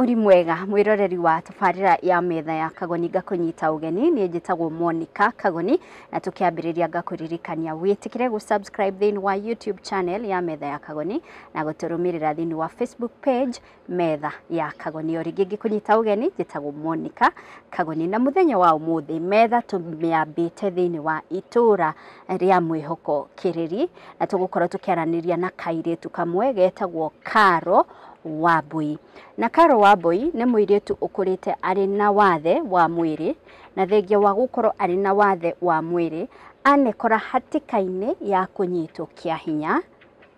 Uri mwega mwiroreri wa tabarĩra ya metha ya Kagoni, ngakũnyita ũgeni. Niĩ njĩtagwo Monica Kagoni, na tũkĩambĩrĩria ngakũririkania wĩtĩkĩre gũ subscribe thĩinĩ wa YouTube channel ya Metha ya Kagoni na gũtũrũmĩrĩra thĩinĩ wa Facebook page Metha ya Kagoni. O rĩngĩ ngĩkũnyita ũgeni, njĩtagwo Monica Kagoni, na mũthenya wa ũmũthĩ metha tũmĩambĩte thĩinĩ wa itũra rĩa Mwĩhoko Kĩrĩri, na tũgũkorwo tũkĩaranĩria na kairĩtu kamwe getagwo Caro Wambui. Na Caro Wambui nĩ mũirĩtu ũkũrĩte arĩ na wathe wa mwĩrĩ, na thengia wa gũkorwo arĩ na wathe wa mwĩrĩ, anekora hatĩka-inĩ ya kũnyitwo kĩa hinya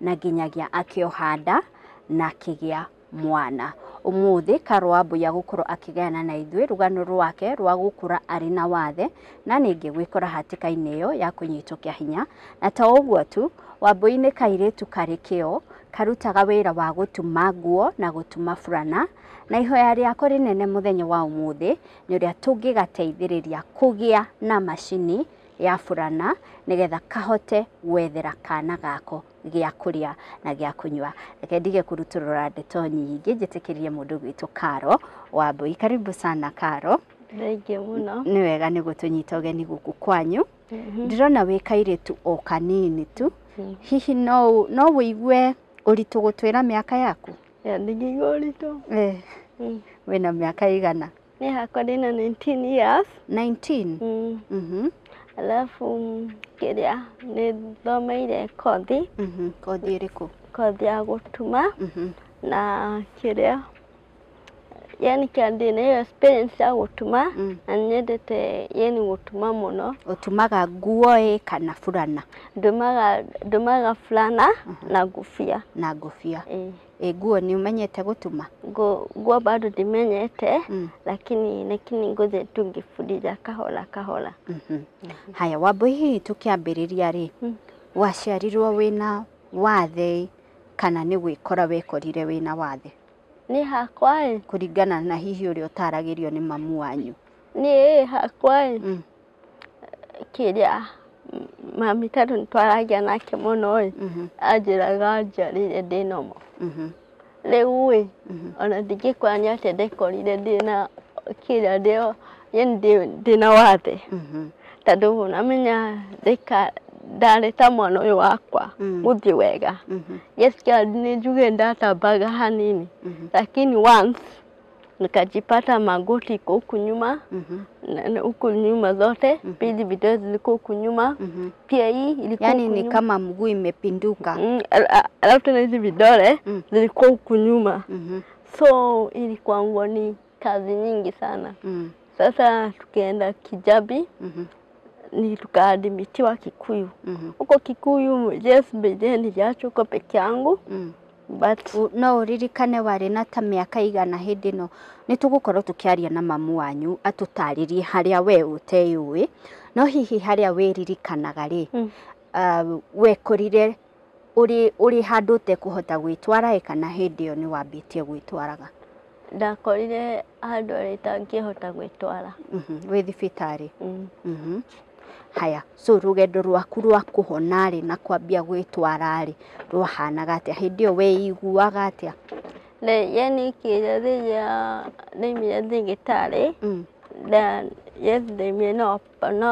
na nginyagia akĩoha nda na akĩgĩa mwana. Ũmũthĩ Caro Wambui agũkorwo akĩgayana na ithuĩ rũgano rwake rwa gũkũra arĩ na wathe na ningĩ gwĩkora hatĩka-inĩ ĩyo ya kũnyitwo kĩa hinya. Na to ũguo tu, Wambui nĩ kairĩtu karĩ kĩo, karutaga wĩra wa gũtuma nguo na gũtuma burana, na ihoya rĩako rĩnene mũthenya wa ũmũthĩ nĩ ũrĩa tũngĩgateithĩrĩria kũgĩa na macini ya burana nĩgetha kahote gwethera kana gako gĩa kũrĩa na gĩa kũnyua. Reke ndige kũrutũrũra ndeto nyingĩ, njĩtĩkĩrie mũndũ gwĩtwo Caro Wambui. Karibu sana, Caro. Thengiũ mũno. Nĩ wega nĩ gũtũnyita ũgeni gũkũ kwanyu. Ndĩrona wĩ kairĩtu o kanini tu. Hihi no wĩigue ũritũ gũtwĩra mĩaka yaku? Ya, ndingĩigua ũritũ. Wĩna mĩaka igana? Niĩ hakwa ndĩna 19 years. 19? Mm. Alafu kĩrĩa nĩ thomeire kothi. Kothi ĩrĩkũ? Kothi ya gũtuma. Na kĩrĩa yani kĩa ndĩna ĩyo experience ya gũtuma na nyendete yani gũtuma mũno. Ũtumaga nguo ĩ kana burana? Ndumaga fulana na ngũbia. Na ngũbia. Ĩĩ. Ĩ nguo nĩ ũmenyete gũtuma? Nguo bado ndimenyete, lakini ngũthiĩ tu ngĩbundithia kahora kahora. Haya Wambui, hihi tũkĩambĩrĩria rĩ, waciarirwo wĩna wathe kana nĩ gwĩkora wekorire wĩna wathe? Niĩ hakwa ĩ, kũringana na hihi ũrĩa ũtaragĩrio nĩ mamu wanyu. Niĩ hakwa ĩ, kĩrĩa mami tondũ nĩtwaragia nake mũno ĩ, anjĩraga njiarire ndĩ normal. Rĩu ĩ, ona ndingĩkwĩra nĩ atĩa ndekorire ndĩna kĩrĩa ndĩo yani ndĩna wathe. Tondũ namenya ndarĩ ta mwana ũyũ wakwa gũthiĩ wega. Yes, nĩ njuge ndatambaga hanini, lakini once nikajipata magoti iko huku nyuma, na huku nyuma zote pili vidole zilikuwa huku nyuma, pia hii ilikuwa Yani huku ni nyuma. Kama mguu imepinduka. Alafu tena hizi vidole zilikuwa huku nyuma, so ilikuwa ni kazi nyingi sana. Sasa tukienda Kijabi, ni tukaadmitiwa Kikuyu. Huko Kikuyu, yes, by niliachwa huko peke yangu, but No ũririkane warĩ na ta mĩaka igana hĩndĩ ĩno? Nĩ tũgũkorwo tũkĩaria na mamu wanyu atũtarĩrie harĩa we ũteyũĩ, no hihi harĩa wĩririkanaga rĩ, wekorire ũrĩ handũ ũtekũhota gwĩtwara ĩ, kana hĩndĩ ĩyo nĩ wambĩtie gwĩtwaraga? Ndakorire handũ harĩa itangĩhota gwĩtwara. Wĩ thibitarĩ? Mm. Haya, so rũgendo rwaku rwa kũhona rĩ na kwambia gwĩtwara rĩ, rwahanaga atĩa? Hĩndĩ ĩyo weiguaga atĩa? Yani kĩrĩa rĩrĩa ndaimire thibitarĩ, na yes, ndaimire no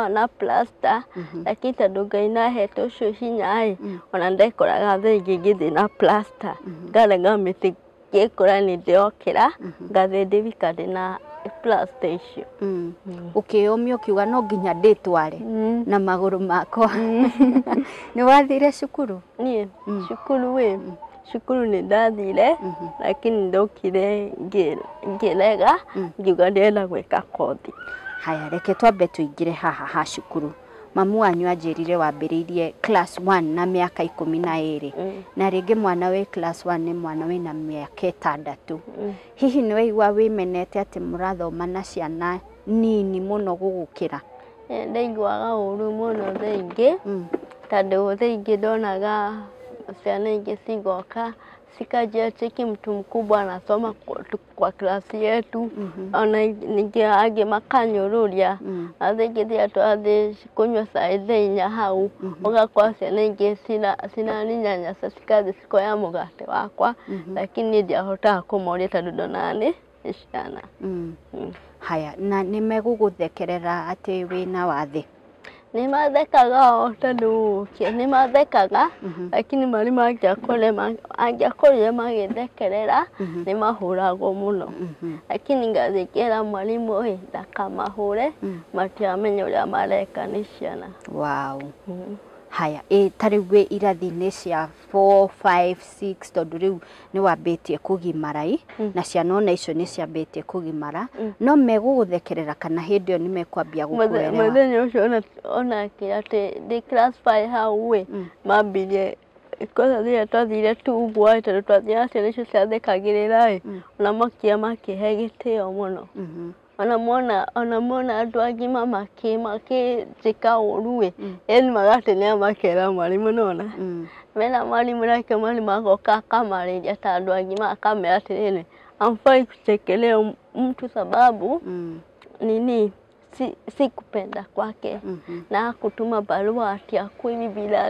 na plaster, lakini tondũ Ngai nĩahete ũcio hinya ĩ, ona ndekoraga thaa ingĩ ngĩthiĩ na plaster, ngarega mĩtĩ ngĩkora nĩ ndĩrokĩra ngathiĩ ndĩ wika ndĩna plaster icio. Ũkĩyũmia ũkiuga no nginya ndĩtware na magũrũ makwa. Nĩ wathire cukuru? Niĩ cukuru ĩ, cukuru nĩ ndathire, lakini ndokire ngĩrega, ngiuga ndĩrenda gwĩka kothi. Haya, reke twambe tũingĩre haha ha cukuru. Mamu wanyu anjĩrire wambĩrĩirie class 1 na mĩaka 12. Na rĩngĩ mwana wĩ class 1 nĩ mwana wĩna mĩaka 6. Hihi nĩ waigua wĩmenete atĩ mũrathoma na ciana nini mũno gũgũkĩra? Ndaiguaga ũru mũno thaa ingĩ, tondũ thaa ingĩ ndonaga ciana ingĩ cigoka cikanjia, "Cheki, mtu mkubwa anasoma kwa klasi yetu." Ona ningĩ angĩ makanyũrũria. Na thaa ingĩ rĩrĩa twathiĩ kũnyua cai thaa 4 hau, ũgakora ciana ingĩ cinaninyanyasa, cikathiĩ cikoya mũgate wakwa, lakini niĩ ndiahotaga kũmoria tondũ ndonaga nĩ nĩ ciana. Haya, na nĩ megũgũthekerera atĩ wĩna wathe? Nĩ mathekaga o tondũ nĩ mathekaga, lakini mwarimũ angĩakorire magĩthekerera nĩ mahũragwo mũno, lakini ngathiĩ ngera mwarimũ ĩ ndakamahũre, matiramenya ũrĩa mareka nĩ ciana. Wow. Haya, ta rĩu wĩ irathi-inĩ cia 4, 5, 6 tondũ rĩu nĩ wambĩtie kũgimara ĩ, na ciana ona icio nĩ ciambĩtie kũgimara, no megũgũthekerera kana hĩndĩ ĩyo nĩ mekwambia gũkũerewa? Mũthenya ũcio ona kĩrĩa atĩ ndĩ class 5 hau ĩ, mambirie kwanza rĩrĩa twathire tu ũguo ĩ, tondũ twathiaga ciana icio ciathekagĩrĩra ĩ, ona mokire makĩhe gĩtĩo mũno. Ona mona andũ agima makĩnjĩka ũru ĩ, yani magateng'era makera mwarimũ nona. Mera mwarimũ nake mwarimũ agoka akamarĩria ta andũ agima akamera atĩrĩrĩ, hamfai kuchekelea mtu sababu nini si kupenda kwake, na kutuma barua ati akuivi bila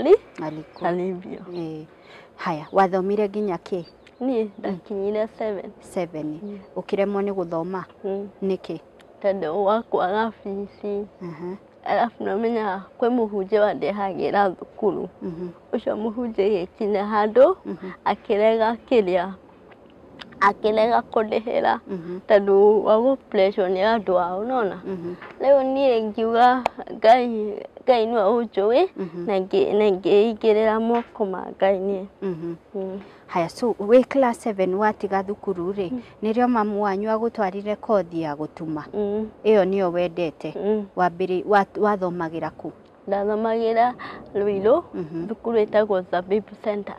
alivyo. Haya, wathomire nginya kĩ? Niĩ ndakinyire 7. 7. Ũkĩremwo nĩ gũthoma? Nĩkĩ? Tondũ wa kwaga bici. Alafu namenya kwĩ mũhunjia wandehagĩra thukuru. Ũcio mũhunjia agĩkinya handũ akĩrega kĩrĩa, akĩrega kũndĩhĩra tondũ wa gũ-pressure nĩ andũ ao nona. Rĩu niĩ ngiuga Ngai nĩwe ũnjũĩ, na ngĩigĩrĩra moko ma Ngai niĩ. Haya, so wĩ class 7 watiga thukuru rĩ, nĩrĩo mamu wanyu agũtwarire kothi ya gũtuma? Ĩyo nĩyo wendete? Wathomagĩra kũ? Ndathomagĩra Ruiru, thukuru ĩtagwo Zabibu Center.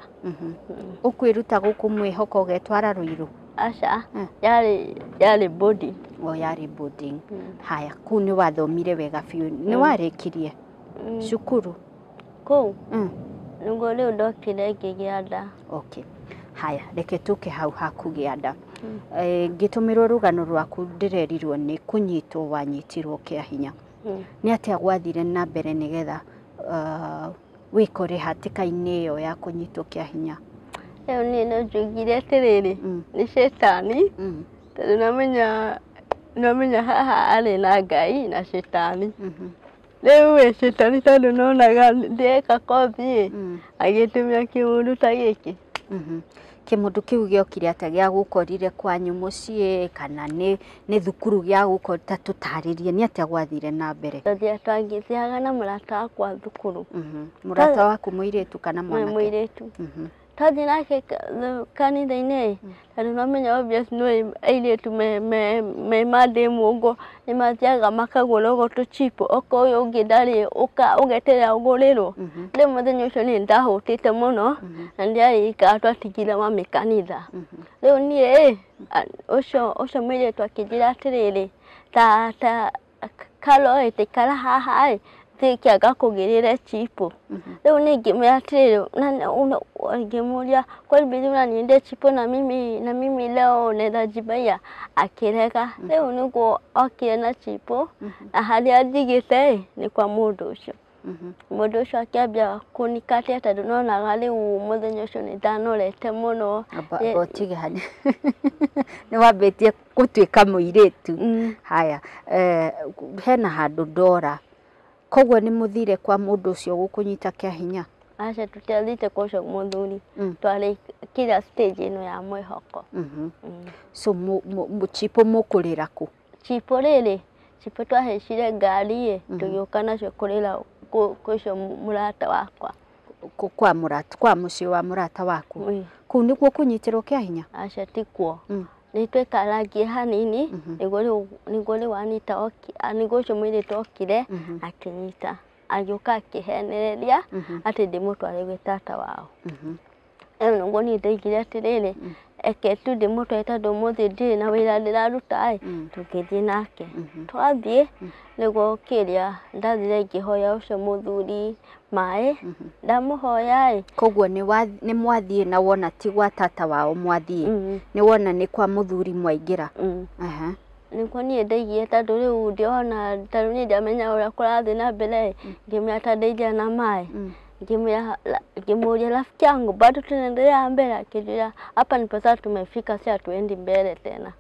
Ũkwĩruta gũkũ mwĩhoko ũgetwara Ruiru? Aca, yarĩ boarding. O yarĩ boarding. Haya, kũu nĩ wathomire wega biũ, nĩ warĩkirie cukuru? Kũu? Nĩguo rĩu ndokire ngĩgĩa nda. Okay. Haya, reke tũke hau hakũgĩa nda. Ngĩtũmĩrwo rũgano rwaku ndĩrerirwo nĩ kũnyitwo wanyitirwo kĩa hinya. Nĩ atĩa gwathire na mbere nĩgetha wĩkore hatĩka-inĩ ĩyo ya kũnyitwo kĩa hinya? Rĩu niĩ no njugire atĩrĩrĩ, nĩ cetani, tondũ namenya haha arĩ na Ngai na cetani. Rĩu ĩ cetani tondũ nonaga ndĩreka kothi ĩ, agĩtũmĩra kĩũndũ ta gĩkĩ. Kĩmũndũ kĩu gĩokire atĩa? Gĩagũkorire kwanyu mũciĩ kana nĩ thukuru gĩagũkorire? Ta tũtarĩrie nĩ atĩa gwathire na mbere? Twagĩthiaga na mũrata wakwa thukuru. Mũrata waku mũirĩtu kana mwanake? Mũirĩtu. Twathiĩ nake kanitha-inĩ, tondũ namenya obvious no airĩtu me mandĩmu ũguo nĩ mathiaga makagũra ũguo tũchipo, okorwo ũyũ ũngĩ ndarĩ ũgeterera ũgũrĩrwo. Rĩu mũthenya ũcio niĩ nĩndahũtĩte mũno na ndiarĩkaga twatigire mami kanitha. Rĩu niĩ ũcio mũirĩtu akĩnjĩra atĩrĩrĩ, ta Karo ĩ, ta ikara haha ĩ, thiĩ kĩanga kũgĩrĩre chipo. Rĩu niĩ ngĩmwĩra atĩrĩrĩ, ngĩmũria kwani bidii unaniendea chipo na mimi leo naeza jibaia? Akĩrega. Rĩu nĩguo okire na chipo na harĩa njigĩte ĩ nĩ kwa mũndũ ũcio. Mũndũ ũcio akĩambia kũnikatia tondũ nonaga rĩu mũthenya ũcio nĩ ndanorete mũno. Amba ũtige hanini. Nĩ wambĩtie gũtuĩka mũirĩtu. Haya, hena handũ ndora. Koguo nĩ mũthire kwa mũndũ ũcio gũkũnyita kĩa hinya? Aca, tũtiathire kwa ũcio mũthuri, twarĩ kira stage ĩno ya mwĩhoko. So chipo mũkũrĩra kũ? Chipo rĩrĩ, chipo twahaicire ngari ĩ, tũgĩũka nacio kũrĩra kwĩ ũcio mũrata wakwa. Kwa mũrata, kwa mũciĩ wa mũrata waku? Kũu nĩkuo kũnyitĩrwo kĩa hinya? Aca, tikuo. Nĩ twekarangie hanini, nĩguo rĩu Anita nĩguo ũcio mũirĩtu okire akĩnyita, agĩũka akĩhenereria atĩ ndĩmũtware gwĩ tata wao. Rĩu nĩguo niĩ ndaigire atĩrĩrĩ, eke tu ndĩmũtware tondũ ũmũthĩ ndirĩ na wĩra ndĩraruta ĩ, tũgĩthiĩ nake. Twathiĩ nĩguo kĩrĩa ndathire ngĩhoya ũcio mũthuri maĩ, ndamũhoya ĩ. Koguo nĩ mwathiĩ na wona ti gwa tata wao mwathiĩ, nĩ wona nĩ kwa mũthuri mwaingĩra. Nĩguo niĩ ndaigire tondũ rĩu ndĩrona, tondũ niĩ ndiamenya ũrĩa kũrathiĩ na mbere ĩ, ngĩmwĩra ta ndeithia na maĩ. Ngimuuria rafiki yangu bado tunaendelea mbele, akijua hapa ndipo sasa tumefika, si hatuendi mbele tena.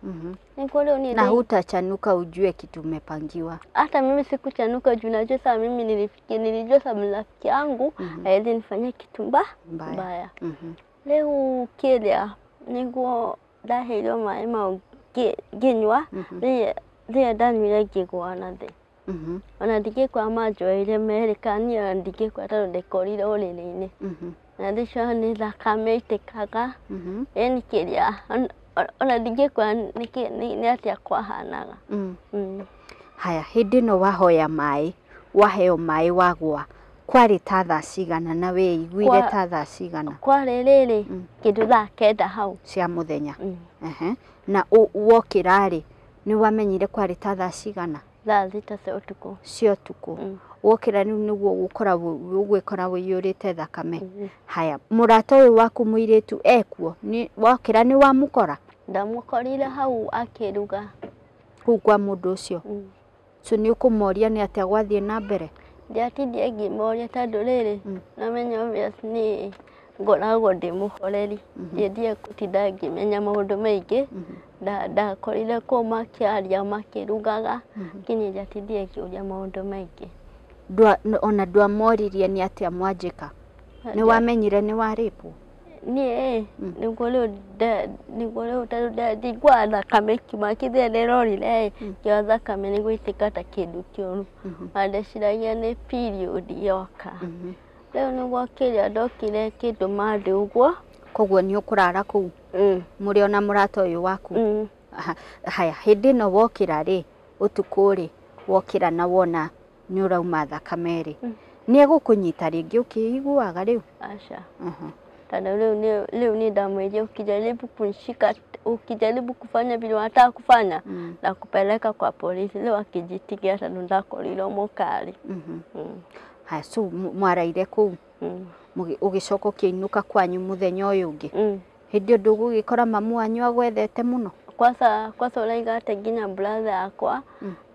Niko leo ni na hutachanuka ujue kitu umepangiwa. Hata mimi sikuchanuka juu najua sasa mimi nilifikia, nilijua sasa rafiki yangu hawezi nifanyia kitu mbaya. Leo kiria niguo ndaheirwo maĩ mau nginyua, rĩrĩa ndanyuire ngĩgũa na thĩ. Ona ndingĩkora manjoeire merĩ kana niĩ ona ndingĩkora tondũ ndekorire ũrĩrĩ-inĩ. Na thĩcio nĩ thakame ĩitĩkaga, ĩni kĩrĩa ona ndingĩkora nĩ atĩa kwahanaga. Haya, hĩndĩ ĩno wahoya maĩ, waheo maĩ wagwa, kwarĩ ta thaa cigana na wĩiguire ta thaa cigana? Kwarĩ rĩrĩ kĩndũ thaa 9 hau cia mũthenya. Na wokĩra rĩ, nĩ wamenyire kwarĩ ta thaa cigana? Thaa 6 cia ũtukũ. Cia ũtukũ. Wokĩra rĩu nĩguo ũgwĩkora ũiyũrĩte thakame. Haya, mũrata ũyũ waku mũirĩtu ekuo, wokĩra nĩ wamũkora? Ndamũkorire hau akĩruga. Kũu kwa mũndũ ũcio? So nĩ ũkũmoria nĩ atĩa gwathiĩ na mbere? Ndiatindire ngĩmoria tondũ rĩrĩ, namenya obvious nĩ ngoragwo ndĩ mũhoreri, ndiendire gũtinda ngĩmenya maũndũ maingĩ. Ndakorire kũu makĩaria makĩrugaga, lakini ndiatindire ngĩũria maũndũ maingĩ. Ona ndwamoririe nĩ atĩa mwanjĩka? Nĩ wamenyire nĩ warĩpwo? Niĩ nĩguo rĩu tondũ ndiguaga thakame ĩkiuma, kĩrĩa ndĩrorire ngĩona thakame nĩ gũitĩka ta kĩndũ kĩũru, na ndeciragia nĩ period yoka. Rĩu nĩguo kĩrĩa ndokire kĩndũma thĩ ũguo. Koguo nĩ ũkũrara kũu mũrĩ ona mũrata ũyũ waku? Haya, hĩndĩ ĩno wokĩra rĩ, ũtukũ rĩ, wokĩra na wona nĩ ũrauma thakame rĩ, nĩ egũkũnyita rĩngĩ ũkĩiguaga rĩu? Aca. Tondũ rĩu nĩ ndamwĩrire ukijaribu kunishika, ukijaribu kufanya vile unataka kufanya, na kupeleka kwa polisi. Rĩu akĩnjĩtĩkĩra tondũ ndakorirwo mũkali. Haya, so mwaraire kũu, ũgĩcoka ũkĩinũka kwanyu mũthenya ũyũ ũngĩ? Hĩndĩ ĩyo ndũgũgĩkora mamu wanyu agwethete mũno? Kwanza ũraiga atĩ nginya brother yakwa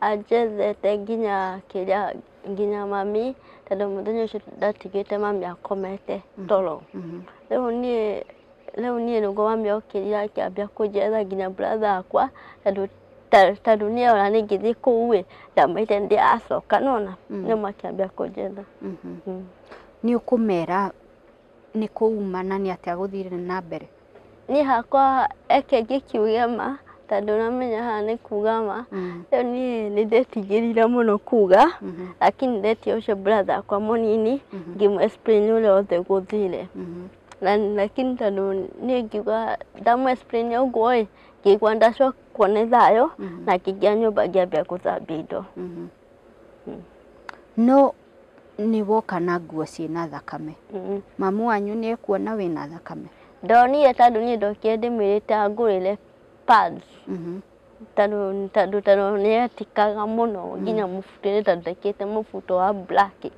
anjethete nginya kĩrĩa nginya mami, tondũ mũthenya ũcio ndatigĩte mami akomete toro. Rĩu niĩ nĩguo mami okĩrire akĩambia kũnjetha nginya brother yakwa, tondũ niĩ ona niĩ ngĩthiĩ kũu ĩ, ndamwĩrire ndĩracoka nona, nĩo makĩambia kũnjetha. Nĩ ũkũmera nĩ kũuma na nĩ atĩa gũthire na mbere? Niĩ hakwa eke ngĩkiuge ma, tondũ namenya haha nĩ kuga ma. Rĩu niĩ nĩ ndetigĩrire mũno kuga, lakini ndetia ũcio brother yakwa mũnini ngĩmũ explain ũrĩa othe gũthire. Lakini tondũ niĩ ngiuga ndamũ explain ũguo ĩ, ngĩigua ndacokwo nĩ thayũ na ngĩingĩra nyũmba ngĩambia gũthambia indo. No nĩ woka na nguo ciĩna thakame, mamu wanyu nĩ ekuona wĩna thakame? Ndonire tondũ niĩ ndokire ndĩmwĩrĩte angũrĩre pads, tondũ nĩ etĩkaga mũno nginya mũbuto-inĩ tondũ ndekĩrĩte mũbuto wa black.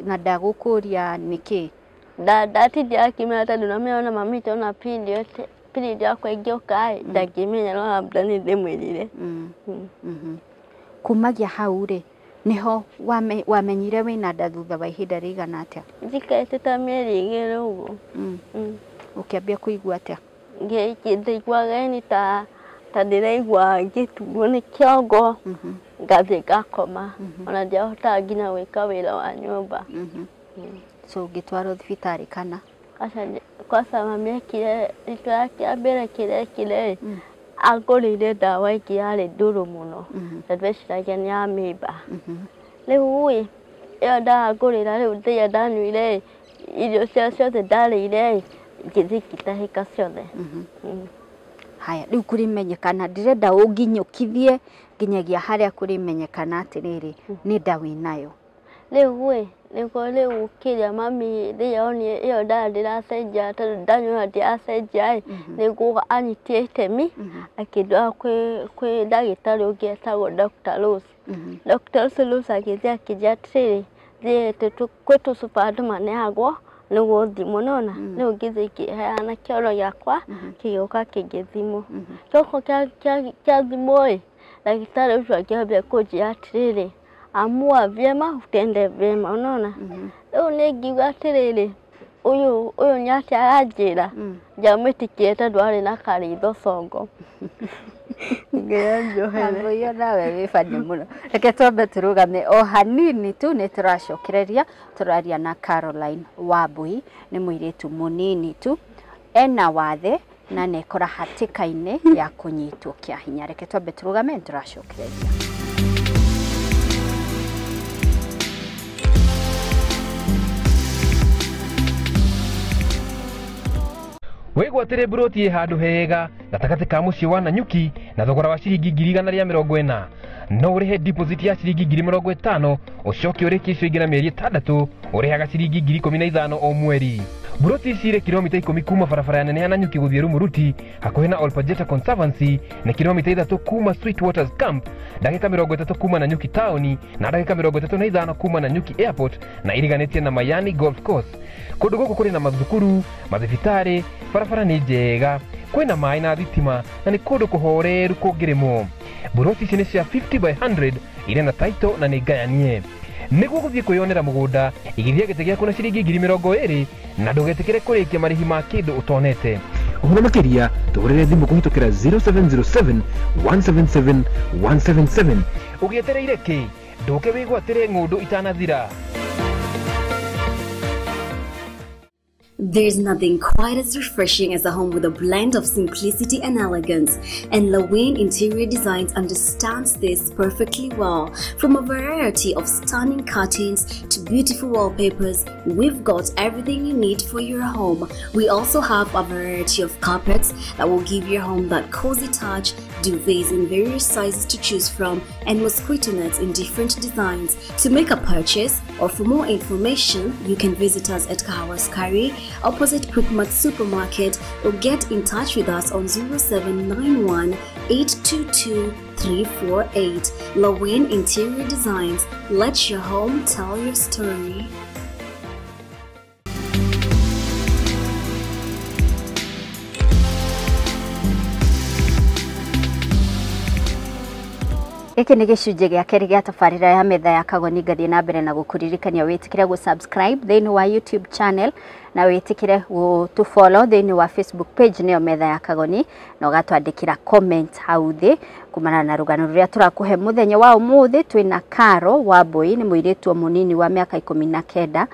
Na ndagũkũria nĩkĩ? Ndatindire akĩmenya tondũ namenya ona mami ona period yakwa ĩngĩũka ĩ, ndangĩmenya no labda nĩ ndĩmwĩrire. Kumagia hau rĩ, niho wamenyire wĩna nda thutha wa ihinda rĩigana atĩa? Njikarĩte ta mĩeri 2 ũguo. Ũkĩambia kũigua atĩa? Ndaiguaga ni ta ndĩraigua ngĩturwo nĩ kĩongo, ngathiĩ ngakoma, ona ndiahotaga nginya gwĩka wĩra wa nyũmba. So ũngĩtwarwo thibitarĩ kana? Aca, kwanza mami ekire rita rĩa mbere kĩrĩa ekire angũrĩire ndawa ĩngĩ yarĩ ndũrũ mũno, tondũ eciragia nĩ ya mĩimba. Rĩu ĩ, ĩyo ndawa ngũrĩra rĩu rĩrĩa ndanyuire ĩ, irio ciothe ndarĩire ĩ, ngĩthiĩ ngĩtahĩka ciothe. Haya, rĩu kũrĩmenyekana, ndĩrenda ũnginyũkithie nginyagia harĩa kũrĩmenyekana atĩrĩrĩ, nĩ nda wĩnayo. Rĩu ĩ, nĩguo rĩu kĩrĩa mami rĩrĩa onire ĩyo ndawa ndĩracenjia tondũ ndanyua ndĩracenjia ĩ, nĩguo anyitire itemi akĩndwara kwĩ ndagĩtarĩ ũngĩ etagwo Dr. Rose. Dr. Rose agĩthiĩ akĩnjĩra atĩrĩrĩ, thiĩ kwĩ tũcuba andũ maneagwo nĩguo ũthimwo nĩwona. Rĩu ngĩthiĩ ngĩheana kĩoro gĩakwa kĩgĩũka kĩgĩthimwo. Gĩoka kĩathimwo ĩ, ndagĩtarĩ ũcio akĩambia kũnjĩra atĩrĩrĩ, Amua vyema utende vyema, unaona? Rĩu nĩ ngiuga atĩrĩrĩ, ũyũ nĩ atĩa aranjĩra, ndiamwĩtĩkire tondũ arĩ na karitho congo. Ngeya njohere. Wambui nawe wĩ bani mũno. Reke twambe tũrũgame o hanini tu nĩ tũracokereria tũraria na Caroline Wambui, nĩ mũirĩtu mũnini tu ena wathe na nekora hatĩka-inĩ ya kũnyitwo kĩa hinya. Reke twambe tũrũgame nĩ tũracokereria. Wĩgwatĩre mburoti ĩ handũ hega gatagatĩ ka mũciĩ wa Nanyuki na thogora wa ciringi 140,000. No ũrĩhe deposit ya ciringi 50,000 ũcoke ũrĩkie icio ingĩ na mĩeri 6 ũrĩhaga ciringi 15,000 o mweri. Mburoti ici irĩ kilomita 10 kuma barabara ya nene ya Nanyuki gũthiĩ Rumuruti hakuhĩ na Olpajeta Conservancy na kilomita 3 kuma Sweet Waters Camp, ndagĩka 30 kuma Nanyuki taũni na ndagĩka 35 kuma Nanyuki Airport na iriganĩtie na Mayani Golf Course. Kũndũ gũkũ kũrĩ na mathukuru, mathibitarĩ, barabara nĩ njega, kwĩna maĩ na thitima na nĩ kũndũ kũhoreru kũngĩrĩmwo. Mburoti ici nĩ cia 50 by 100 irĩ na title na nĩ ngayanie. Nĩguo gũthiĩ kwĩyonera mũgũnda, igithia gĩtĩ gĩaku na ciringi 20,000 na ndũgetĩkĩre kũrĩkia marĩhi ma kĩndũ ũtonete. Ũhoro makĩria tũhũrĩre thimũ kũhĩtũkĩra 0707 177 177. Ũgĩetereire kĩ? Ndũke wĩgwatĩre ng'ũndũ itanathira. There's nothing quite as refreshing as a home with a blend of simplicity and elegance, and Lawayne Interior Designs understands this perfectly well. From a variety of stunning curtains to beautiful wallpapers, we've got everything you need for your home. We also have a variety of carpets that will give your home that cozy touch, duvets in various sizes to choose from, and mosquito nets in different designs. To make a purchase or for more information, you can visit us at Kahawa Sukari, opposite Quickmart Supermarket, or get in touch with us on 0791 822 348. Lawayne Interior Designs. Let your home tell your story. Gĩkĩ nĩ gĩcunjĩ gĩa kerĩ gĩa tabarĩra ya metha ya Kagoni. Ngathiĩ na mbere na gũkũririkania wĩtĩkĩre gũ subscribe thĩinĩ wa YouTube channel na wĩtĩkĩre gũtũ follow thĩinĩ wa Facebook page nĩyo metha ya Kagoni, na ũgatwandĩkĩra comment hau thĩ kumana na rũgano rũrĩa tũrakũhe mũthenya wa ũmũthĩ. Twĩna Caro Wambui, nĩ mũirĩtu mũnini wa mĩaka 19,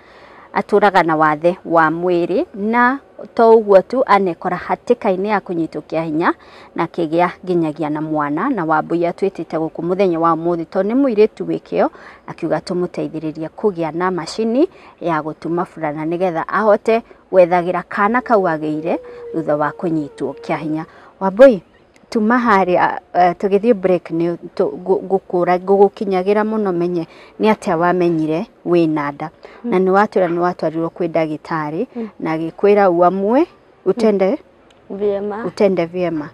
atũraga na wathe wa mwĩrĩ na to ũguo tu anekora hatĩka-inĩ ya kũnyitwo kĩa hinya na kĩgĩa nginyagia na mwana. Na Wambui atwĩtĩte gũkũ mũthenya wa ũmũthĩ tondũ nĩ mũirĩtu wĩ kĩo, akiuga tũmũteithĩrĩrie kũgĩa na macini ya gũtuma burana nĩgetha ahote gwethagĩra kana kau agĩire thutha wa kũnyitwo kĩa hinya. Wambui, tuma harĩa tũgĩthiĩ break nĩ ngũgũkinyagĩra mũno menye nĩ atĩa wamenyire wĩna nda, na nĩ watwĩra nĩ watwarirwo kwĩ ndagĩtarĩ na agĩkwĩra uamue utende vyema, utende vyema.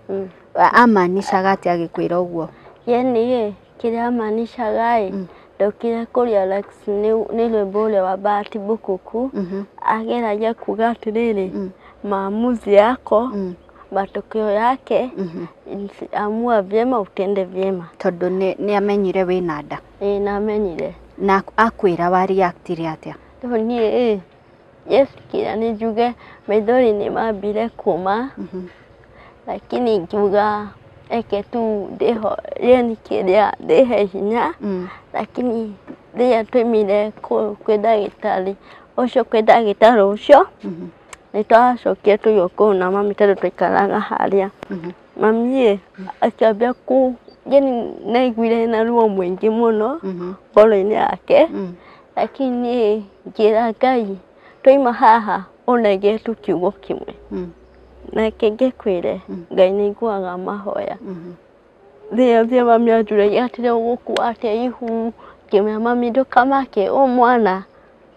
Amaanishaga atĩa agĩkwĩra ũguo? Yani ĩ kĩrĩa amaanishaga ĩ, ndokire kũrĩa Alex nĩ rwĩmbo ũrĩa wa Bahati Bukuku, ageragia kuga atĩrĩrĩ, maamuzi yako matokeo yake, amua vyema utende vyema. Tondũ nĩ amenyire wĩna nda. Ĩĩ namenyire. Na akwĩra wa reactire atĩa? Rĩu niĩ ĩ, yes kĩrĩa nĩ njuge maithori nĩ mambire kuma, lakini ngiuga eke tu ndĩho yani kĩrĩa ndĩhe hinya, lakini rĩrĩa twaimire kwĩ ndagĩtarĩ ũcio, kwĩ ndagĩtarĩ ũcio nĩ twacokire tũigua kũu na mami tondũ twaikaraga harĩa. Mami ĩ akĩambia kũ yani nĩaiguire na ruo mũingĩ mũno ngoro-inĩ yake, lakini ngĩra Ngai twaima haha ũnenge tu kiugo kĩmwe, nake ngĩkwĩre Ngai nĩ aiguaga mahoya. Rĩrĩa mami anjũragia atĩrĩ ũgũkua atĩa ihu, ngĩmwĩra mami ndũkamake, ũyũ mwana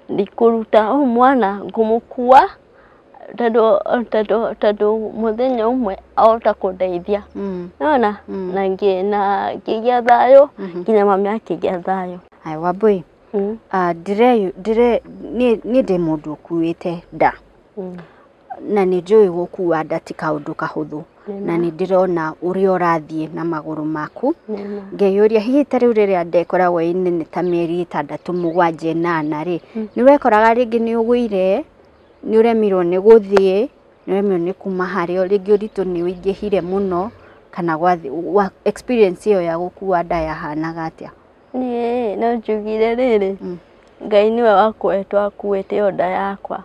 ndikũruta, ũyũ mwana ngũmũkua tondũ mũthenya ũmwe ahota kũndeithia. Nĩwona? Na ngĩgĩa thayũ nginya mami akĩgĩa thayũ. Haya Wambui, niĩ ndĩ mũndũ ũkuĩte nda na nĩ njũĩ gũkua nda ti kaũndũ kahũthũ. Na nĩ ndĩrona ũrĩa ũrathiĩ na magũrũ maku. Ngeyũria hihi ta rĩu rĩrĩa ndekoragwo ĩ nene ta mĩeri 6 7 8 rĩ, nĩ wekoraga rĩngĩ nĩ ũgũire, nĩ ũremirwo nĩ gũthiĩ, nĩ ũremirwo nĩ kuma harĩa, rĩngĩ ũritũ nĩ ũingĩhire mũno, kana wa experience ĩyo ya gũkua nda yahanaga atĩa? Niĩ no njugire rĩrĩ, Ngai nĩwe wakoretwo akuĩte ĩyo nda yakwa.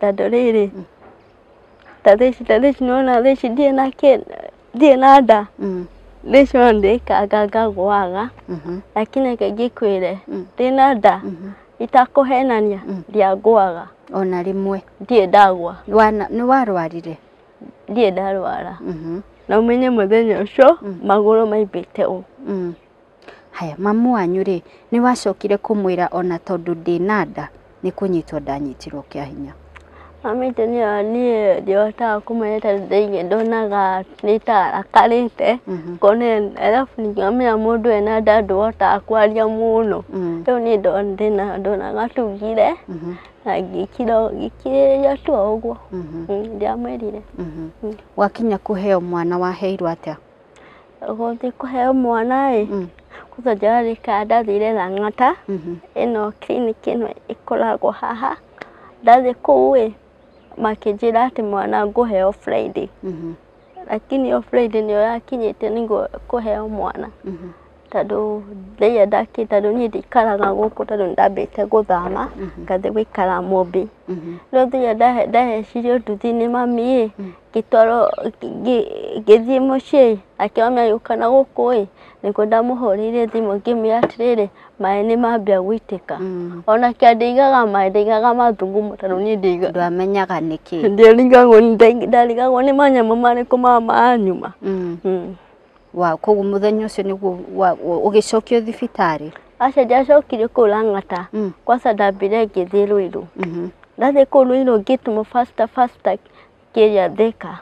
Tondũ rĩrĩ, ta thaa ici nĩwona thaa ici ndirĩ na nda, thaa ici ona ndĩikanga ngagũaga, lakini reke ngĩkwĩre ndĩna nda itakũhenania ndiangũaga ona rĩmwe. Ndirĩ ndagwa. Nĩ warwarire? Ndirĩ ndarwara. Na ũmenye mũthenya ũcio magũrũ maimbĩte ũũ. Haya, mamu wanyu rĩ, nĩ wacokire kũmwĩra ona tondũ ndĩna nda nĩ kũnyitwo ndanyitirwo kĩa hinya? Mami witũ niĩ ndihotaga kũmenya tondũ ndaigua ndonaga nĩ ta arakarĩte, ngona arabu ningĩ wamenya mũndũ ena nda ndũhotaga kwaria mũno. Rĩu niĩ ndonaga tugire na ngĩkirĩrĩria tu o ũguo. Ndiamwĩrire. Wakinya kũheo mwana waheirwo atĩa? Gũthiĩ kũheo mwana ĩ, kwanza njararĩka ndathire Lang'ata, ĩno clinic ĩno ĩkoragwo haha. Ndathiĩ kũu ĩ, makĩnjĩra atĩ mwana ngũheo Friday. Lakini ĩyo Friday nĩyo yakinyĩte nĩguo kũheo mwana. Tondũ ndaigua tondũ niĩ ndikaraga gũkũ tondũ nĩndambĩte gũthama ngathiĩ gũikara Mũmbi. Rĩu thĩinĩ ndahecirio nduthi nĩ mami ĩ, ngĩtwarwo ngĩthiĩ mũciĩ, akĩona mami agĩũka na gũkũ ĩ, nĩguo ndamũhũrĩire thimũ ngĩmwĩra atĩrĩrĩ, maĩ nĩ mambia gũitĩka. Ona kĩa ndaigaga maĩ, ndaigaga mathugumo tondũ niĩ ndaigaga. Ndwamenyaga nĩkĩ? Ndarigagwo nĩ manyamũ marĩkũ manyuma. Wa koguo mũthenya ũcio nĩguo ũgĩcokio thibitarĩ? Aca ndiacokire kũu Lang'ata. Kwanza ndambire ngĩthiĩ Ruiru. Ndathiĩ kũu Ruiru ngĩtũmwo faster faster kĩrĩa Thika.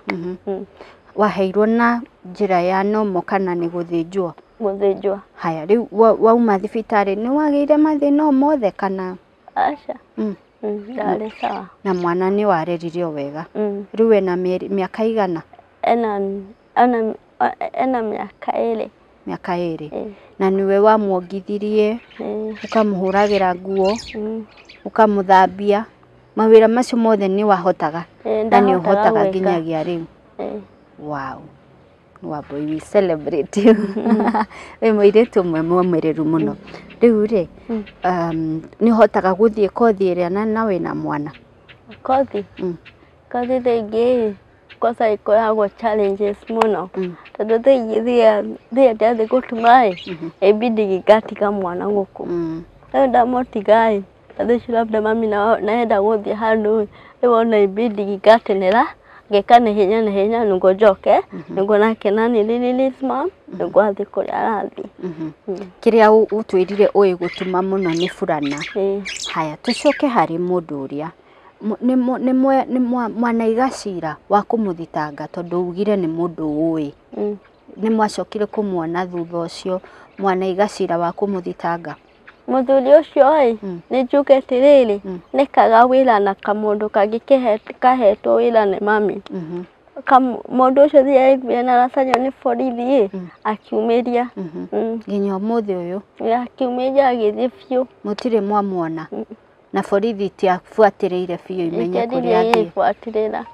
Waheirwo na njĩra ya nomo kana nĩ gũthĩnjwo? Gũthĩnjwo. Haya, rĩu wauma thibitarĩ nĩ wagĩire mathĩna o mothe kana? Aca. Ndarĩ sawa. Na mwana nĩ warerire o wega? Rĩu ena mĩaka igana? Ena mĩaka 2. Mĩaka 2. Na nĩwe wamuongithirie, ũkamũhũragĩra nguo, ũkamũthambia, mawĩra macio mothe nĩ wahotaga? Na nĩ ũhotaga nginyagia rĩu? Wow. Wambui, we celebrate you. Wĩ mũirĩtu ũmwe mũmĩrĩru mũno. Rĩu rĩ, nĩ ũhotaga gũthiĩ kothi ĩrĩa na wĩna mwana? Kothi? Kothi thaa ingĩ kwanza ĩkoragwo challenges mũno. Tondũ thaa ingĩ thĩa ndathiĩ gũtuma ĩ, ĩbidi ngatiga mwana gũkũ. Rĩu ndamũtiga ĩ, thaa ici labda mami naenda gũthiĩ handũ ĩ, rĩu ona ibidi ngatenera ngeka na ihenya na ihenya nĩguo njoke, nĩguo nake nani release mom, nĩguo athiĩ kũrĩa arathiĩ. Kĩrĩa ũtwĩrire ũĩ gũtuma mũno nĩ burana. Haya, tũcoke harĩ mũndũ ũrĩa nĩ mwanaiga cira wa kũmũthitanga tondũ ugire nĩ mũndũ ũĩ. Nĩ mwacokire kũmuona thutha ũcio mwanaiga cira wa kũmũthitanga? Mũthuri ũcio ĩ, nĩ njuge atĩrĩrĩ, nĩkaga wĩra na kamũndũ kangĩ kahetwo wĩra nĩ mami. Mũndũ ũcio thĩinĩ aiguire nĩ aracario nĩ borithi ĩ, akiumĩria. Nginya ũmũthĩ ũyũ? Akiumĩria agĩthiĩ biũ. Mũtirĩ mwamuona? Na borithi itiabuatĩrĩire biũ imenye kũrĩa athiĩ? Buatĩrĩra.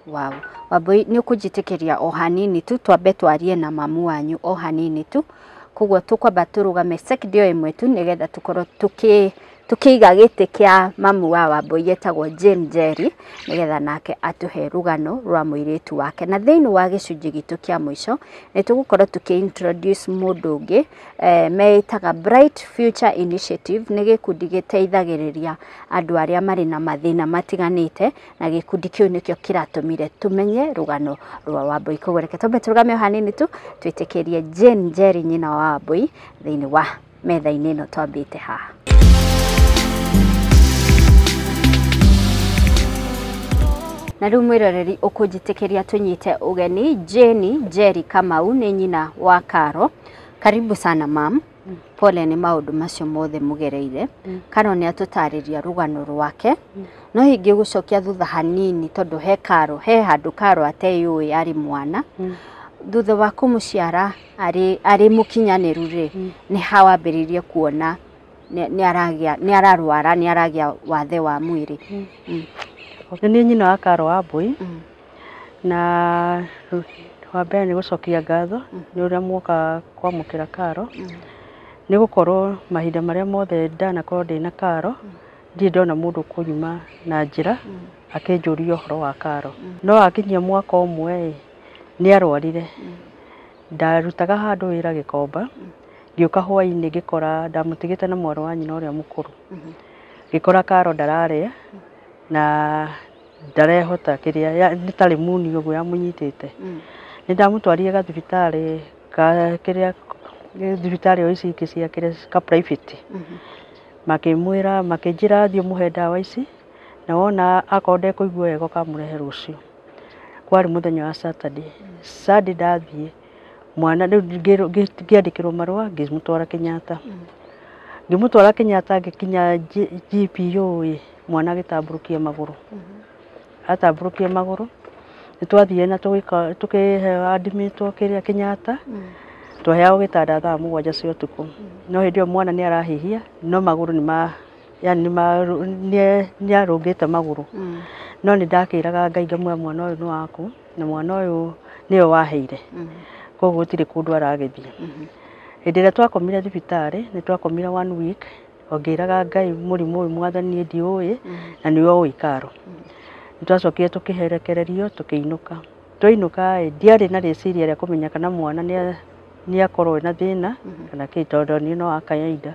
Wow. Wambui, nĩ ũkũnjĩtĩkĩria o hanini tu twambe twarie na mamu wanyu o hanini tu. Koguo tũkwamba tũrũgame sekondi o ĩmwe tu nĩgetha tũkorwo tũkĩiga gĩtĩ kĩa mamu wa Wambui etagwo Jane Njeri nĩgetha nake atũhe rũgano rwa mũirĩtu wake. Na thĩinĩ wa gĩcunjĩ gitũ kĩa mũico nĩ tũgũkorwo tũkĩ introduce mũndũ ũngĩ meĩtaga Bright Future Initiative. Nĩ gĩkundi gĩteithagĩrĩria andũ arĩa marĩ na mathĩna matiganĩte, na gĩkundi kĩu nĩkĩo kĩratũmire tũmenye rũgano rwa Wambui. Koguo reke twambe tũrũgame o hanini tu twĩtĩkĩrie Jane Njeri nyina wa Wambui thĩinĩ wa metha-inĩ ĩno twambĩte haha. Na rĩu mwĩroreri ũkũnjĩtĩkĩria tũnyite ũgeni Jane Njeri Kamau nĩ nyina wa Karo. Karibu sana mam. Pole nĩ maũndũ macio mothe mũgereire. Karo nĩ atũtarĩria rũgano rwake. No ingĩgũcokia thutha hanini tondũ he Karo, he handũ Karo ateyũĩ arĩ mwana. Thutha wa kũmũciara arĩ mũkinyanĩru rĩ, nĩ ha wambĩrĩirie kuona nĩ ararwara, nĩ aragĩa wathe wa mwĩrĩ. Nĩ niĩ nyina wa Karo wa Mbui. Na wa mbere nĩ gũcokia ngatho nĩ ũrĩa mwoka kwamũkĩra Karo. Nĩ gũkorwo mahinda marĩa mothe ndanakorwo ndĩna Karo, ndirĩ ndona mũndũ kũnyuma na njĩra akĩnjũria ũhoro wa Karo. No akinyia mwaka ũmwe ĩ, nĩ arwarire. Ndarutaga handũ wĩra Gĩkomba, ngĩũka hwainĩ ngĩkora ndamũtigĩte na mwarĩ wa nyina ũrĩa mũkũrũ. Ngĩkora Karo ndararĩa na ndarehota kĩrĩa, nĩ tarĩ muni ũguo yamũnyitĩte. Nĩ ndamũtwarire gathibitarĩ ka kĩrĩa thibitarĩ o ici ingĩ cia kĩrĩa ka private. Makĩmwĩra, makĩnjĩra thiĩ ũmũhe ndawa ici na wona akorwo ndekũigua wega ũkamũrehe rũciũ. Kwarĩ mũthenya wa Saturday. Sunday ndathiĩ mwana rĩu ngĩandĩkĩrwo marũa ngĩmũtwara Kenyatta. Ngĩmũtwara Kenyatta ngĩkinya GPO ĩ, mwana agĩtambũrũkia magũrũ. Atambũrũkia magũrũ nĩ twathire na tũkĩheo admitwo kĩrĩa Kenyatta. Twaheagwo gĩtanda thaa 7 cia ũtukũ. No hĩndĩ ĩyo mwana nĩ arahihia no magũrũ nĩ ma yani nĩ arũngĩte magũrũ. No nĩ ndakĩraga Ngai ngamwĩra mwana ũyũ nĩ waku na mwana ũyũ nĩwe waheire. Koguo gũtirĩ kũndũ aragĩthiĩ. Hĩndĩ ĩrĩa twakomire thibitarĩ nĩ twakomire 1 week o ngĩraga Ngai mũrimũ ũyũ mwathani ndiũĩ na nĩwe ũĩ Karo. Nĩ twacokire tũkĩherekererio tũkĩinũka. Twainũka ĩ, ndiarĩ na rĩciria rĩa kũmenya kana mwana nĩ akorwo ena thĩna kana kĩ, tondũ niĩ no wa kawaida.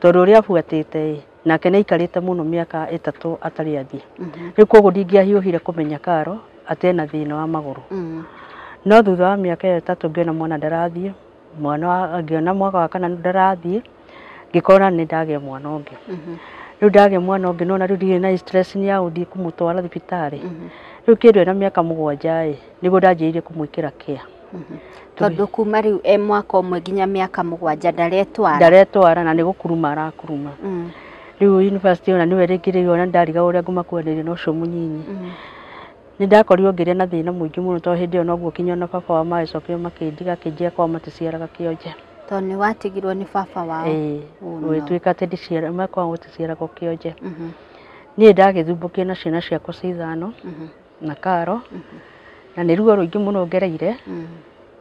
Tondũ ũrĩa abuatĩte ĩ, nake nĩ aikarĩte mũno mĩaka 3 atarĩ athiĩ. Rĩu koguo ndingĩahiũhire kũmenya Karo atĩ ena thĩna wa magũrũ. No thutha wa mĩaka ĩyo 3 ngĩona mwana ndarathiĩ, mwana ngĩona mwaka wa 4 ndarathiĩ, ngĩkora nĩ ndagĩa mwana ũngĩ. Rĩu ndagĩa mwana ũngĩ nona rĩu ndirĩ na stress ya gũthiĩ kũmũtwara thibitarĩ. Rĩu kĩndũ ena mĩaka 7 ĩ, nĩguo ndanjĩrĩirie kũmwĩkĩra care. Tondũ kuma rĩu e mwaka ũmwe nginya mĩaka 7 ndaretwara. Ndaretwara na nĩ gũkuruma arakuruma. Rĩu university ona nĩwe rĩngĩ rĩu ona ndarigagwo ũrĩa ngũmakuanĩria na ũcio mũnyinyi. Nĩ ndakorirwo ngĩrĩa na thĩna mũingĩ mũno tondũ hĩndĩ ĩyo noguo kinya ona baba wao magĩcokire makĩndiga akĩnjĩra kwao maticiaraga kĩonje. Tondũ nĩ watigirwo nĩ baba wao. Ĩĩ, gũgĩtuĩka atĩ ndiciara kwao gũticiaragwo kĩonje. Niĩ ndagĩthumbũkio na ciana ciakwa ci 5 na Karo na nĩ ruo rũingĩ mũno ngereire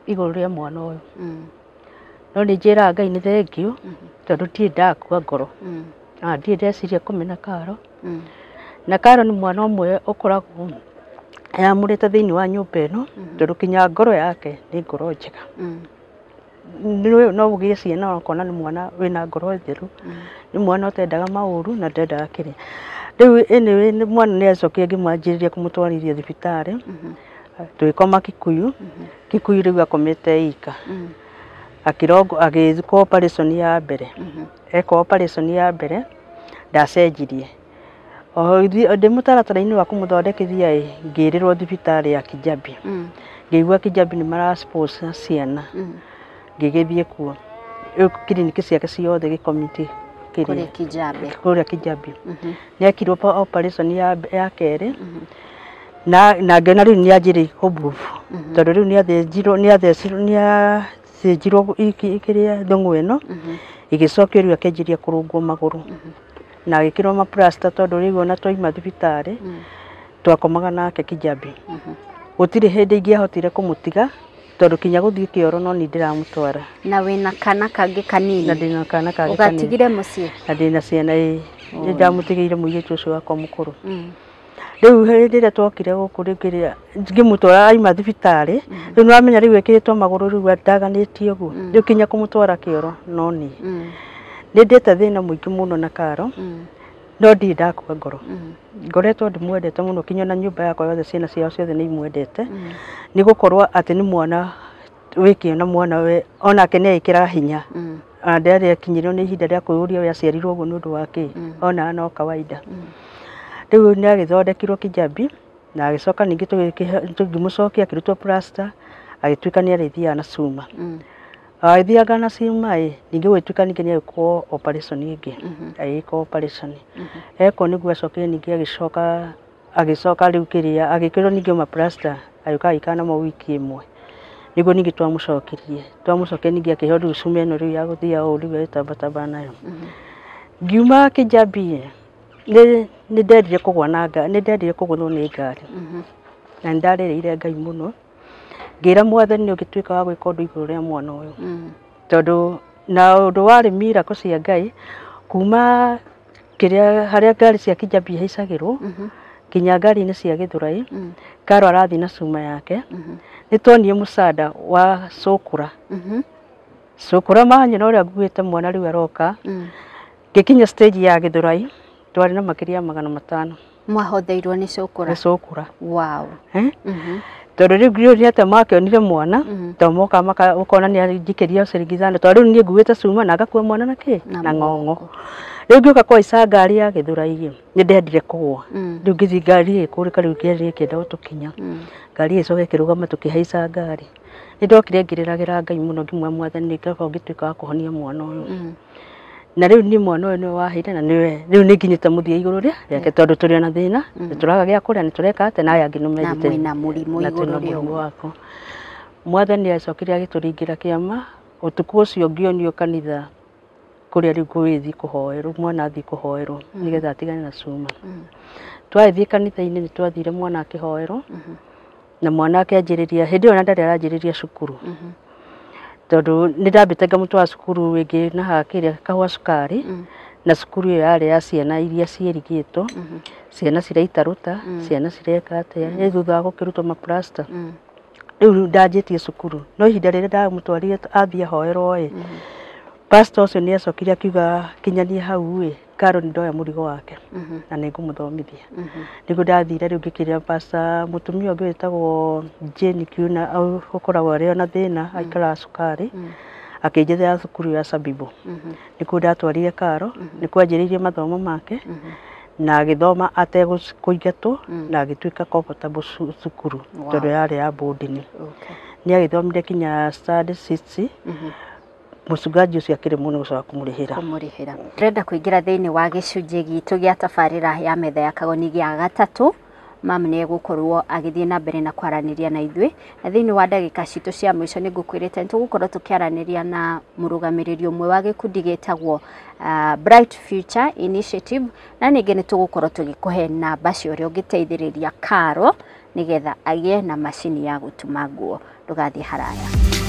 igũrũ rĩa mwana ũyũ. No nĩ njĩraga Ngai nĩ thengiũ tondũ ndirĩ ndakua ngoro. Na ndirĩ ndeciria kũmena Karo. Na Karo nĩ mwana ũmwe ũkoragwo eyamũrĩte thĩinĩ wa nyũmba ĩno tondũ kinya ngoro yake nĩ ngoro njega. No ũgĩe ciana ũkona nĩ mwana wĩna ngoro theru, nĩ mwana ũtendaga maũru na ndendaga kĩrĩa. Rĩu anyway nĩ mwana nĩ acokire ngĩmwanjĩrĩria kũmũtwarithia thibitarĩ. Tũgĩkoma Kikuyu. Kikuyu rĩu akomete ika. Akĩrongwo agĩkwo operation ya mbere. Ekwo operation ya mbere ndacenjirie. O ndĩ mũtaratara-inĩ wa kũmũthondekithia ĩ, ngĩrĩrwo thibitarĩ ya Kijabi. Ngĩigua Kijabi nĩ mara sponsor ciana. Ngĩgĩthiĩ kuo. Rĩu kiriniki ciake ciothe gĩkomiti Kũrĩa Kijabi. Kũrĩa Kijabi. Nĩ ekirwo operation ya kerĩ. Na ngĩona rĩu nĩ anjĩrĩirie kũmove. Tondũ rĩu nĩ athĩnjirwo kĩrĩa thũng'wa ĩno ĩgĩcokio rĩu akĩanjĩrĩria kũrũngwo magũrũ. Na agĩkĩrwo ma plaster tondũ rĩu ona twaima thibitarĩ twakomaga nake Kijabi. Gũtirĩ hĩndĩ ingĩahotire kũmũtiga tondũ kinya gũthiĩ kĩoro no niĩ ndĩramũtwara. Na wĩna kana kangĩ kanini. Na ndĩna kana kangĩ kanini. Ũgatigire mũciĩ? Na ndĩna ciana ĩ, nĩ ndamũtigĩire mũirĩtu ũcio wakwa mũkũrũ. Rĩu hĩndĩ ĩrĩa twokire gũkũ rĩu kĩrĩa ngĩmũtwara aima thibitarĩ, rĩu nĩ wamenya rĩu ekĩrĩtwo magũrũ rĩu ndaganĩtie ũguo, rĩu kinya kũmũtwara kĩoro no niĩ. Nĩ ndĩte thĩna mũingĩ mũno na Karo, no ndirĩ ndakua ngoro. Ngoretwo ndĩmwendete mũno kinya ona nyũmba yakwa yothe ciana ciao ciothe nĩ imwendete. Nĩ gũkorwo atĩ nĩ mwana wĩkĩo na mwana we onake nĩ eĩkĩraga hinya. Ona ndarĩ akinyĩrwo nĩ ihinda rĩa kwĩyũria we aciarirwo ũguo nĩ ũndũ wa kĩ, onaga no kawaida. Rĩu nĩ agĩthondekirwo Kijabi na agĩcoka ningĩ tũkĩmũcokia akĩrutwo plaster agĩtuĩka nĩ arĩthiaga na cuma. Agĩthianga na cuma ĩ ningĩ gũgĩtuĩka ningĩ nĩ agĩkwo operation ĩngĩ, agĩkwo operation ekwo nĩguo acokire ningĩ agĩcoka agĩcoka rĩu kĩrĩa agĩkĩrwo ningĩ ma plaster agĩũka agĩikara namo wiki ĩmwe nĩguo ningĩ twamũcokirie ningĩ akĩheo rĩu cuma ĩno rĩu ya gũthiĩ ũũ rĩu agĩtambatamba nayo. Ngiuma Kĩnjambi nĩ ndendire kũgwa na ngari, nĩ ndendire kũgũthwo nĩ ngari na nĩ ndarĩrĩire Ngai mũno ngĩra Mwathani nĩ ũngĩtuĩka wa gwĩka ũndũ igũrũ rĩa mwana ũyũ tondũ na ũndũ warĩ miracle cia Ngai kuma kĩrĩa harĩa ngari cia Kĩnjambi ihaicagĩrwo nginya ngari-inĩ cia Gĩthũrai Karo arathiĩ na cuma yake nĩ tuonire mũcanda wa cũkũra cũkũra mahanyona ũrĩa nguĩte mwana rĩu aroka ngĩkinya stage ya Gĩthũrai twarĩ na makĩria ya 500 mwahotheirwo nĩ cũkũra. Nĩ cũkũra. Wow. Tondũ rĩu nĩ atĩa makĩonire mwana tondũ moka ũkona nĩ anjikĩria ciringi 5 tondũ rĩu niĩ nguĩte cuma na ngakua mwana na kĩ na ng'ong'o. Rĩu ngĩũka kũhaica ngari ya Gĩthũrai nĩ ndendire kũgwa rĩu ngĩthiĩ ngari ĩkũrĩka rĩu ngari ĩkĩenda gũtũkinya ngari ĩgĩcoka ĩkĩrũgama tũkĩhaica ngari. Nĩ ndokire ngĩrĩragĩra Ngai mũno ngĩmwĩra Mwathani nĩ kaba ũngĩtuĩka wa kũhonia mwana ũyũ na rĩu niĩ mwana ũyũ nĩwe waheire na nĩwe rĩu nĩ nginyĩte mũthia igũrũ rĩake tondũ tũrĩ ona thĩna nĩ tũraga gĩa kũrĩa nĩ tũreka atĩa na aya angĩ nĩ mendete na mwĩna mũrimũ igũrũ rĩa wakwa. Mwathani acokire agĩtũringĩra kĩama ũtukũ ũcio ngĩonio kanitha kũrĩa rĩu ngũgĩthiĩ kũhoerwo mwana athiĩ kũhoerwo nĩgetha atigane na cuma. Twagĩthiĩ kanitha-inĩ nĩ twathire mwana akĩhoerwo na mwana akĩanjĩrĩria hĩndĩ ĩyo na ndarĩ aranjĩrĩria cukuru tondũ nĩ ndambĩte ngamũtwara cukuru ĩngĩ na haha kĩrĩa Kahũa Cukari na cukuru ĩyo yarĩ ya ciana iria ciĩrigĩtwo ciana ciraitaruta ciana cireka atĩa ĩ thutha wa gũkĩrutwo ma plaster rĩu ndanjĩtie cukuru no ihinda rĩrĩa ndamũtwarire athiĩ ahoerwo ĩ pastor ũcio nĩ acokire akiuga kinyanie hau ĩ Karo nĩ ndoya mũrigo wake na nĩ ngũmũthomithia. Nĩguo ndathire rĩu ngĩkĩra pastor mũtumia ũngĩ wĩtagwo Jane Kiuna ũkoragwo arĩ ona thĩna aikaraga Cukari akĩnjethera cukuru ya Sabibu. Nĩkuo ndatwarire Karo nĩkuo anjĩrĩirie mathomo make na agĩthoma ategũingatwo na agĩtuĩka comfortable cukuru tondũ yarĩ ya boarding. Nĩ agĩthomire kinya standard 6. Mũcungaji ũcio akĩrĩ mũno gũcoka kũmũrĩhĩra. Ndĩrenda kũingĩra thĩinĩ wa gĩcunjĩ gitũ gĩa tabarĩra ya metha ya Kagoni gĩa gatatũ. Mam nĩ egũkorwo agĩthiĩ na mbere na kwaranĩria na ithuĩ na thĩinĩ wa ndagĩka citũ cia mũico nĩ ngũkwĩrĩte nĩ tũgũkorwo tũkĩaranĩria na mũrũgamĩrĩri ũmwe wa gĩkundi gĩtagwo Bright Future Initiative na ningĩ nĩ tũgũkorwo tũgĩkũhe namba cia ũrĩa ũngĩteithĩrĩria Karo nĩgetha agĩe na macini ya gũtuma nguo. Ndũgathiĩ haraya.